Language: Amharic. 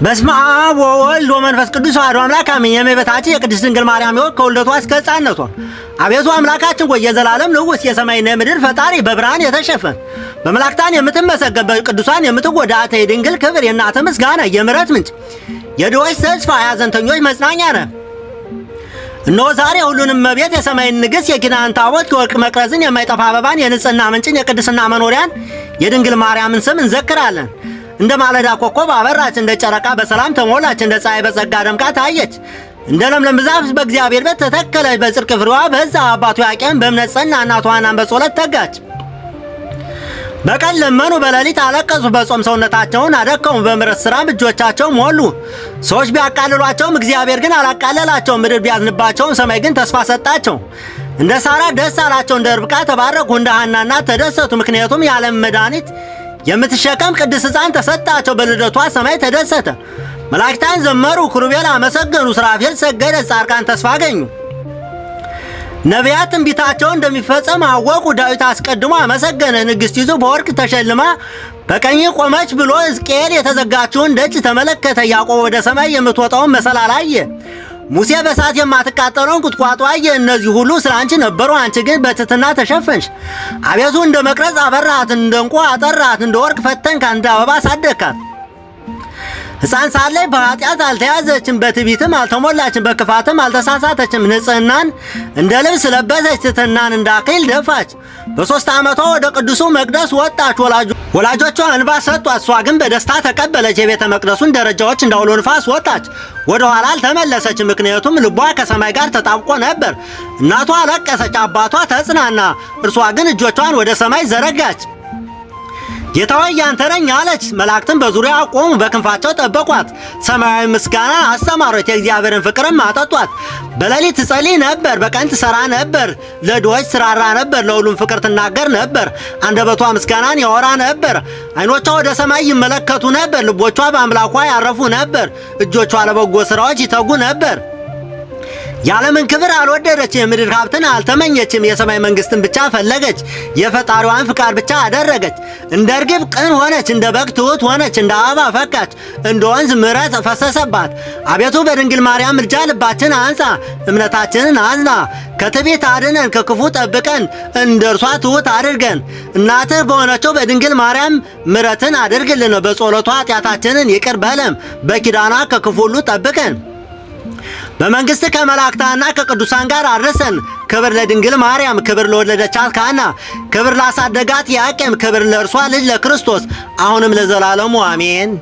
በስመ አብ ወወልድ ወመንፈስ ቅዱስ አሐዱ አምላክ አሜን። የእመቤታችን የቅድስት ድንግል ማርያም ሕይወት ከውልደቷ እስከ ሕፃንነቷ። አቤቱ አምላካችን ሆይ፣ የዘላለም ንጉሥ፣ የሰማይና የምድር ፈጣሪ፣ በብርሃን የተሸፈን፣ በመላእክታን የምትመሰገን፣ በቅዱሳን የምትወዳት፣ የድንግል ክብር፣ የእናትህ ምስጋና፣ የምሕረት ምንጭ፣ የድሆች ተስፋ፣ የሐዘንተኞች መጽናኛ ነህ። እነሆ ዛሬ ሁሉንም እመቤት፣ የሰማይን ንግሥት፣ የኪዳን ታቦት፣ የወርቅ መቅረዝን፣ የማይጠፋ አበባን፣ የንጽህና ምንጭን፣ የቅድስና መኖሪያን፣ የድንግል ማርያምን ስም እንዘክራለን። እንደ ማለዳ ኮከብ አበራች፣ እንደ ጨረቃ በሰላም ተሞላች፣ እንደ ፀሐይ በጸጋ ደምቃ ታየች። እንደ ለምለም ዛፍ በእግዚአብሔር ቤት ተተከለች፣ በጽድቅ ፍሬዋ በዛ። አባቱ ያቄም በእምነት ጸና፣ እናቷ ሐናም በጸሎት ተጋች። በቀን ለመኑ፣ በሌሊት አለቀሱ። በጾም ሰውነታቸውን አደከሙ፣ በምሕረት ሥራም እጆቻቸው ሞሉ። ሰዎች ቢያቃልሏቸውም እግዚአብሔር ግን አላቃለላቸውም። ምድር ቢያዝንባቸውም ሰማይ ግን ተስፋ ሰጣቸው። እንደ ሳራ ደስ አላቸው፣ እንደ ርብቃ ተባረኩ፣ እንደ ሐናና ተደሰቱ። ምክንያቱም የዓለም መድኃኒት የምትሸከም ቅድስት ሕፃን ተሰጣቸው። በልደቷ ሰማይ ተደሰተ። መላእክታን ዘመሩ፣ ክሩቤል አመሰገኑ፣ ሱራፌል ሰገደ፣ ጻድቃን ተስፋ አገኙ። ነቢያት ትንቢታቸው እንደሚፈጸም አወቁ። ዳዊት አስቀድሞ አመሰገነ። ንግሥቲቱ በወርቅ ተሸልማ በቀኝ ቆመች ብሎ ሕዝቅኤል የተዘጋችውን ደጅ ተመለከተ። ያዕቆብ ወደ ሰማይ የምትወጣውን መሰላል አየ። ሙሴ በእሳት የማትቃጠለውን ቁጥቋጦ አየ። እነዚህ ሁሉ ስለ አንቺ ነበሩ፣ አንቺ ግን በትሕትና ተሸፈንሽ። አቤቱ፣ እንደ መቅረዝ አበራሃት፣ እንደ ዕንቁ አጠራሃት፣ እንደ ወርቅ ፈተንካት፣ እንደ አበባ አሳደግካት። ሕፃን ሳለች በኃጢአት አልተያዘችም፣ በትዕቢትም አልተሞላችም፣ በክፋትም አልተሳሳተችም። ንጽሕናን እንደ ልብስ ለበሰች፣ ትሕትናን እንደ አክሊል ደፋች። በ3 ዓመቷ ወደ ቅዱሱ መቅደስ ወጣች። ወላጆቿ እንባ ሰጧት፣ እሷ ግን በደስታ ተቀበለች። የቤተ መቅደሱን ደረጃዎች እንደ አውሎ ንፋስ ወጣች፣ ወደ ኋላ አልተመለሰች። ምክንያቱም ልቧ ከሰማይ ጋር ተጣብቆ ነበር። እናቷ አለቀሰች፣ አባቷ ተጽናና። እርሷ ግን እጆቿን ወደ ሰማይ ዘረጋች። ጌታ ሆይ፣ ያንተ ነኝ አለች። መላእክትም በዙሪያዋ ቆሙ፣ በክንፋቸው ጠበቋት። ሰማያዊ ምስጋና አስተማሯት፣ የእግዚአብሔርን ፍቅርም አጠጧት። በሌሊት ትጸልይ ነበር፣ በቀን ትሰራ ነበር። ለድሆች ትራራ ነበር፣ ለሁሉም ፍቅር ትናገር ነበር። አንደበቷ ምስጋናን ያወራ ነበር። ዓይኖቿ ወደ ሰማይ ይመለከቱ ነበር፣ ልቦቿ በአምላኳ ያረፉ ነበር። እጆቿ ለበጎ ስራዎች ይተጉ ነበር። የዓለምን ክብር አልወደደችም፣ የምድር ሀብትን አልተመኘችም። የሰማይ መንግስትን ብቻ ፈለገች፣ የፈጣሪዋን ፍቃድ ብቻ አደረገች። እንደ እርግብ ቅን ሆነች፣ እንደ በግ ትሑት ሆነች፣ እንደ አበባ ፈካች፣ እንደ ወንዝ ምሕረት ፈሰሰባት። አቤቱ፣ በድንግል ማርያም ምልጃ ልባችን አንጻ፣ እምነታችንን አጽና፣ ከትዕቢት አድነን፣ ከክፉ ጠብቀን፣ እንደ እርሷ ትሑት አድርገን። እናትህ በሆነችው በድንግል ማርያም ምሕረትን አድርግልን። በጸሎቷ ኃጢአታችንን ይቅር በለን፣ በኪዳኗ ከክፉ ሁሉ ጠብቀን። በመንግስት ከመላእክታና ከቅዱሳን ጋር አድርሰን። ክብር ለድንግል ማርያም፣ ክብር ለወለደቻት ከሐና፣ ክብር ላሳደጋት ያቄም፣ ክብር ለእርሷ ልጅ ለክርስቶስ፣ አሁንም ለዘላለሙ አሜን።